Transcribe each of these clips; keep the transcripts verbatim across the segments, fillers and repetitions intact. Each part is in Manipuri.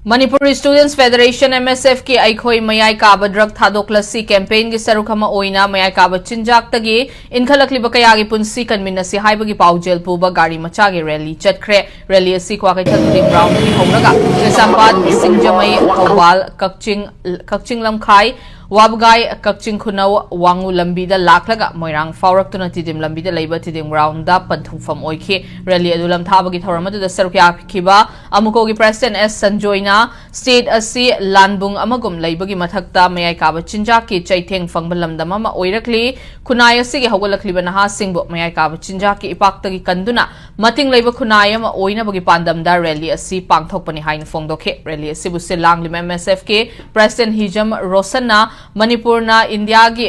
Manipur Students Federation, M S F ꯀꯤ ꯑꯩꯈꯣꯏ ꯃꯌꯥꯏ ꯀꯥꯕ ꯗ꯭ꯔꯒ ꯊꯥꯗꯣꯛꯂꯁꯤ ꯀꯦꯝꯄꯦꯟꯒꯤ ꯁꯔꯨꯛ ꯑꯃ ꯑꯣꯏꯅ ꯃꯌꯥꯏ ꯀꯥꯕ ꯆꯤꯟꯖꯥꯛꯇꯒꯤ ꯏꯟꯈꯠꯂꯛꯂꯤꯕ ꯀꯌꯥꯒꯤ ꯄꯨꯟꯁꯤ ꯀꯟꯃꯤꯟꯅꯁꯤ ꯍꯥꯏꯕꯒꯤ ꯄꯥꯎꯖꯦꯜ ꯄꯨꯕ ꯒꯥꯔꯤ ꯃꯆꯥꯒꯤ ꯔꯦꯂꯤ ꯆꯠꯈ꯭ꯔꯦ꯫ ꯔꯦꯂꯤ ꯑꯁꯤ ꯀ꯭ꯋꯥꯀꯩꯊꯦꯜ ꯇꯤꯗꯤꯝ ꯒ꯭ꯔꯥꯎꯟꯗꯒꯤ ꯍꯧꯔꯒ ꯀꯩꯁꯥꯝꯄꯥꯠ, ꯁꯤꯡꯖꯃꯩ, ꯊꯧꯕꯥꯜ, ꯀꯛꯆꯤꯡ, ꯀꯛꯆꯤꯡ ꯂꯝꯈꯥꯏ, ꯋꯥꯕꯒꯥꯏ, ꯀꯛꯆꯤꯡ ꯈꯨꯅꯧ, ꯋꯥꯡꯉꯨ ꯂꯝꯕꯤꯗ ꯂꯥꯛꯂꯒ ꯃꯣꯏꯔꯥꯡ ꯐꯥꯎꯔꯛꯇꯨꯅ ꯇꯤꯗꯤꯝ ꯂꯝꯕꯤꯗ ꯂꯩꯕ ꯇꯤꯗꯤꯝ ꯒ꯭ꯔꯥꯎꯟꯗ ꯄꯟꯊꯨꯡꯐꯝ ꯑꯣꯏꯈꯤ꯫ ꯔꯦꯂꯤ ꯑꯗꯨ ꯂꯝꯊꯥꯕꯒꯤ ꯊꯧꯔꯝ ꯑꯗꯨꯗ ꯁꯔꯨꯛ ꯌꯥꯈꯤꯕ ꯑꯃꯨꯀꯣꯒꯤ ꯄ꯭ꯔꯦꯁꯤꯗꯦꯟꯠ ꯑꯦꯁ ꯁꯟꯖꯣꯏꯅ ꯁ꯭ꯇꯦꯠ ꯑꯁꯤ ꯂꯥꯟꯕꯨꯡ ꯑꯃꯒꯨꯝ ꯂꯩꯕꯒꯤ ꯃꯊꯛꯇ ꯃꯌꯥꯏ ꯀꯥꯕ ꯆꯤꯟꯖꯥꯛꯀꯤ ꯆꯩꯊꯦꯡ ꯐꯪꯕ ꯂꯝꯗꯝ ꯑꯃ ꯑꯣꯏꯔꯛꯂꯤ꯫ ꯈꯨꯟꯅꯥꯏ ꯑꯁꯤꯒꯤ ꯍꯧꯒꯠꯂꯛꯂꯤꯕ ꯅꯍꯥꯁꯤꯡꯕꯨ ꯃꯌꯥꯏ ꯀꯥꯕ ꯆꯤꯟꯖꯥꯛꯀꯤ ꯏꯄꯥꯛꯇꯒꯤ ꯀꯟꯗꯨꯅ ꯃꯇꯤꯡ ꯂꯩꯕ ꯈꯨꯟꯅꯥꯏ ꯑꯃ ꯑꯣꯏꯅꯕꯒꯤ ꯄꯥꯟꯗꯝꯗ ꯔꯦꯂꯤ ꯑꯁꯤ ꯄꯥꯡꯊꯣꯛꯄꯅꯤ ꯍꯥꯏꯅ ꯐꯣꯡꯗꯣꯛꯈꯤ꯫ ꯔꯦꯂꯤ ꯑꯁꯤꯕꯨ ꯁꯤꯜ ꯂꯥꯡꯂꯤꯕ M S F ꯀꯤ ꯄ꯭ꯔꯦꯁꯤꯗꯦꯟꯠ ꯍꯤꯖꯝ ꯔꯣꯁꯟꯅ ꯃꯅꯤꯄꯨꯔꯅ ꯏꯟꯗꯤꯌꯥꯒꯤ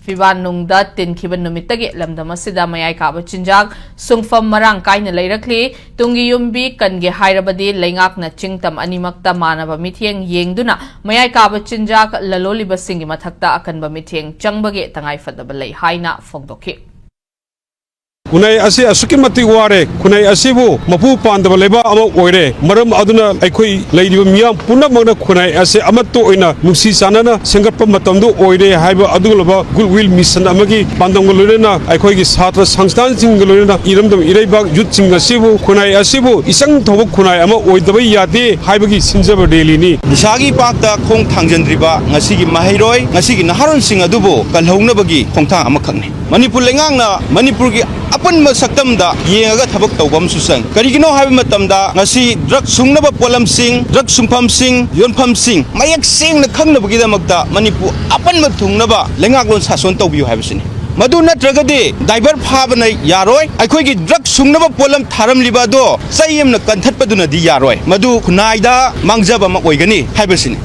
ꯐꯤꯕꯥꯟꯅꯨꯡꯗ ꯇꯤꯟꯈꯤꯕ ꯅꯨꯃꯤꯠꯇꯒꯤ ꯂꯝꯗꯝ ꯑꯁꯤꯗ ꯃꯌꯥꯏ ꯀꯥꯕ ꯆꯤꯟꯖꯥꯛ ꯁꯨꯡꯐꯝ ꯃꯔꯥꯡ ꯀꯥꯏꯅ ꯂꯩꯔꯛꯂꯤ꯫ ꯇꯨꯡꯒꯤ ꯌꯨꯝꯕꯤ ꯀꯟꯒꯦ ꯍꯥꯏꯔꯕꯗꯤ ꯂꯩꯉꯥꯛꯅ ꯆꯤꯡ ꯇꯝ ꯑꯅꯤꯃꯛꯇ ꯃꯥꯟꯅꯕ ꯃꯤꯠꯌꯦꯡ ꯌꯦꯡꯗꯨꯅ ꯃꯌꯥꯏ ꯀꯥꯕ ꯆꯤꯟꯖꯥꯛ ꯂꯂꯣꯜꯂꯤꯕꯁꯤꯡꯒꯤ ꯃꯊꯛꯇ ꯑꯀꯟꯕ ꯃꯤꯠꯌꯦꯡ ꯆꯪꯕꯒꯤ ꯇꯉꯥꯏꯐꯗꯕ ꯂꯩ ꯍꯥꯏꯅ ꯐꯣꯡꯗꯣꯛꯈꯤ꯫ ꯈꯨꯟꯅꯥꯏ ꯑꯁꯤ ꯑꯁꯨꯛꯀꯤ ꯃꯇꯤꯛ ꯋꯥꯔꯦ꯫ ꯈꯨꯟꯅꯥꯏ ꯑꯁꯤꯕꯨ ꯃꯄꯨ ꯄꯥꯟꯗꯕ ꯂꯩꯕꯥꯛ ꯑꯃ ꯑꯣꯏꯔꯦ꯫ ꯃꯔꯝ ꯑꯗꯨꯅ ꯑꯩꯈꯣꯏ ꯂꯩꯔꯤꯕ ꯃꯤꯌꯥꯝ ꯄꯨꯝꯅꯃꯛꯅ ꯈꯨꯟꯅꯥꯏ ꯑꯁꯤ ꯑꯃꯠꯇ ꯑꯣꯏꯅ ꯅꯨꯡꯁꯤ ꯆꯥꯟꯅꯅ ꯁꯦꯝꯒꯠꯄ ꯃꯇꯝꯗꯨ ꯑꯣꯏꯔꯦ ꯍꯥꯏꯕ ꯑꯗꯨꯒꯨꯝꯂꯕ ꯒꯨꯗ ꯋꯤꯜ ꯃꯤꯁꯟ ꯑꯃꯒꯤ ꯄꯥꯟꯗꯝꯒ ꯂꯣꯏꯅꯅ ꯑꯩꯈꯣꯏꯒꯤ ꯁꯥꯇ꯭ꯔ ꯁꯪꯁꯊꯥꯟꯁꯤꯡꯒ ꯂꯣꯏꯅꯅ ꯏꯔꯝꯗꯝ ꯏꯔꯩꯕꯥꯛ ꯌꯨꯠꯁꯤꯡ ꯑꯁꯤꯕꯨ ꯈꯨꯟꯅꯥꯏ ꯑꯁꯤꯕꯨ ꯏꯆꯪ ꯊꯧꯕ ꯈꯨꯟꯅꯥꯏ ꯑꯃ ꯑꯣꯏꯗꯕ ꯌꯥꯗꯦ ꯍꯥꯏꯕꯒꯤ ꯁꯤꯟꯖꯕ ꯔꯦꯂꯤꯅꯤ꯫ ꯅꯤꯁꯥꯒꯤ ꯏꯄꯥꯛꯇ ꯈꯣꯡ ꯊꯥꯡꯖꯤꯟꯗ꯭ꯔꯤꯕ ꯉꯁꯤꯒꯤ ꯃꯍꯩꯔꯣꯏ, ꯉꯁꯤꯒꯤ ꯅꯍꯥꯔꯣꯜꯁꯤꯡ ꯑꯗꯨꯕꯨ ꯀꯜꯍꯧꯅꯕꯒꯤ ꯈꯣꯡꯊꯥꯡ ꯑꯃꯈꯛꯅꯤ꯫ ꯃꯅꯤꯄꯨꯔ ꯂꯩꯉꯥꯛꯅ ꯃꯅꯤꯄꯨꯔꯒꯤ ꯑꯄꯨꯟꯕ ꯁꯛꯇꯝꯗ ꯌꯦꯡꯉꯒ ꯊꯕꯛ ꯇꯧꯕ ꯑꯃꯁꯨ ꯆꯪꯏ꯫ ꯀꯔꯤꯒꯤꯅꯣ ꯍꯥꯏꯕ ꯃꯇꯝꯗ ꯉꯁꯤ ꯗ꯭ꯔꯒ ꯁꯨꯡꯅꯕ ꯄꯣꯠꯂꯝꯁꯤꯡ, ꯗ꯭ꯔꯒ ꯁꯨꯡꯐꯝꯁꯤꯡ, ꯌꯣꯟꯐꯝꯁꯤꯡ ꯃꯌꯦꯛ ꯁꯦꯡꯅ ꯈꯪꯅꯕꯒꯤꯗꯃꯛꯇ ꯃꯅꯤꯄꯨꯔ ꯑꯄꯨꯟꯕ ꯊꯨꯡꯅꯕ ꯂꯩꯉꯥꯛꯂꯣꯟ ꯁꯥꯁꯣꯟ ꯇꯧꯕꯤꯌꯨ ꯍꯥꯏꯕꯁꯤꯅꯤ꯫ ꯃꯗꯨ ꯅꯠꯇ꯭ꯔꯒꯗꯤ ꯗ꯭ꯔꯥꯏꯚꯔ ꯐꯥꯕꯅ ꯌꯥꯔꯣꯏ꯫ ꯑꯩꯈꯣꯏꯒꯤ ꯗ꯭ꯔꯒ ꯁꯨꯡꯅꯕ ꯄꯣꯠꯂꯝ ꯊꯥꯔꯝꯂꯤꯕ ꯑꯗꯣ ꯆꯩ ꯑꯃꯅ ꯀꯟꯊꯠꯄꯗꯨꯅꯗꯤ ꯌꯥꯔꯣꯏ꯫ ꯃꯗꯨ ꯈꯨꯟꯅꯥꯏꯗ ꯃꯥꯡꯖꯕ ꯑꯃ ꯑꯣꯏꯒꯅꯤ ꯍꯥꯏꯕꯁꯤꯅꯤ꯫